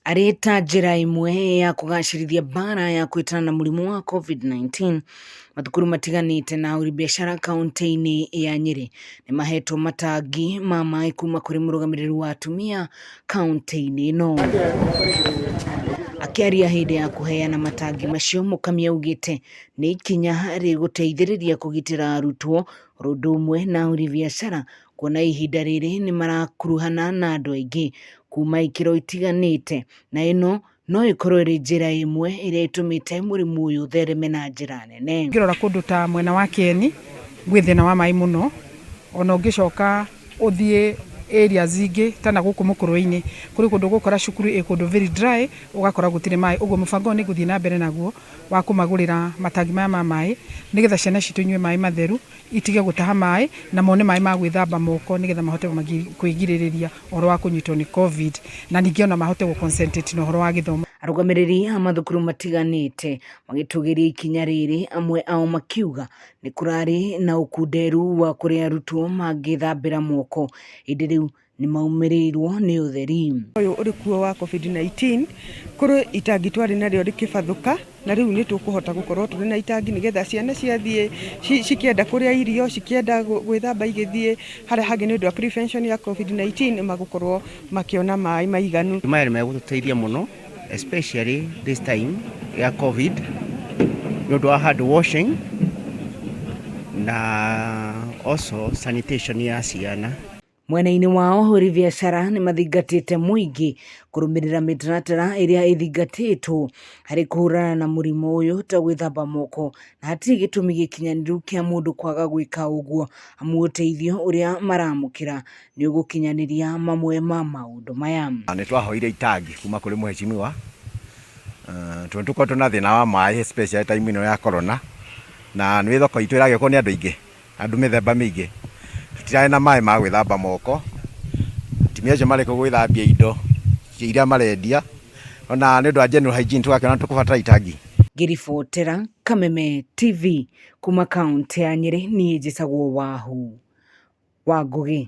Arĩ ta njĩra ĩmwe ya kũgacĩrithia mbara ya kwĩtana na mũrimũ wa Covid-19, mathukuru matiganĩte na ahũri biacara kaunti-inĩ ya Nyĩrĩ nĩ mahetwo matangi ma maĩ kuma kũrĩ mũrũgamĩrĩri wa atumia kaunti-inĩ ĩno. Akĩaria hĩndĩ ya kũheana matangi macio, Mũkami augĩte nĩ ikinya rĩgũteithĩrĩria kũgitĩra arutwo oro ũndũ ũmwe na ahũri biacara kuona ihinda rĩrĩ nĩ marakuruhana na andũ aingĩ kuma ikĩro itiganĩte na ĩno no ĩkorwo ĩrĩ njĩra ĩmwe ĩrĩa ĩtũmĩte mũrimũ ũyũ ũthereme na njĩra nene. Ũngĩrora kũndũ ta mwena wa Kieni gwĩ thĩna wa maĩ mũno, ona ũngĩcoka ũthiĩ areas ingĩ ta na gũkũ Mũkũrwe-inĩ, kũrĩ kũndũ ũgũkora cukuru ĩ kũndũ very dry ũgakora gũtirĩ maĩ. Ũguo mũbango ũyũ nĩ ngũthiĩ na mbere naguo wa kũmagũrĩra matangi maya ma maĩ nĩgetha ciana citũ inyue maĩ matheru. itige gũtaha maĩ na mone maĩ ma gwĩthamba moko nĩgetha mahote kwĩgirĩrĩria ũhoro wa kũnyitwo nĩ Covid na ningĩ ona mahote gũ concentrate na ũhoro wa gĩthomo. Arũgamĩrĩri a mathukuru matiganĩte magĩtũgĩria ikinya rĩrĩ, amwe ao makiuga nĩ kũrarĩ na ũkunderu wa kũrĩa arutwo mangĩthambĩra moko ĩndĩ rĩu nĩ maumĩrĩirwo nĩ ũtheri. Ũyũ ũrĩ kuo wa Covid-19, kũrĩ itangi twarĩ narĩo rĩkĩbathũka, na rĩu nĩ tũkũhota gũkorwo tũrĩ na itangi nĩgetha ciana ciathiĩ cikĩenda kũrĩa irio, cikĩenda gwĩthamba igĩthiĩ harĩa hangĩ nĩ ũndũ wa prevention ya Covid-19 nĩ magũkorwo makĩona maĩ maiganu. Maya nĩ megũtũteithia mũno especially this time ya Covid nĩ ũndũ wa hand washing na also sanitation ya ciana. Mwena-inĩ wao ahũri biacara nĩ mathingatĩte mũingĩ kũrũmĩrĩra mĩtaratara ĩrĩa ĩthingatĩtwo harĩ kũhũrana na mũrimũ ũyũ ta gwĩthamba moko na hatirĩ gĩtũmi gĩkinyanĩru kĩa mũndũ kwaga gwĩka ũguo amu ũteithio ũrĩa maramũkĩra nĩ ũgũkinyanĩria mamwe ma maũndũ maya. Nĩ twahoire itangi kuma kũrĩ mũheshimiwa tondũ nĩ tũkoretwo na thĩna wa maĩ especially time ĩno ya corona na nĩ thoko itũ ĩragĩũkwo nĩ andũ aingĩ. Andũ mĩthemba mĩingĩ. Tũtirarĩ na maĩ ma gwĩthamba moko, atumia acio marĩ kũu gwĩthambia indo iria marendia, ona nĩ ũndũ wa general hygiene tũgakĩona nĩ tũkũbatara itangi. Ngĩribotera Kameme TV kuma kaũntĩ ya Nyĩrĩ, niĩ njĩtagwo Wahu wa Ngũgĩ.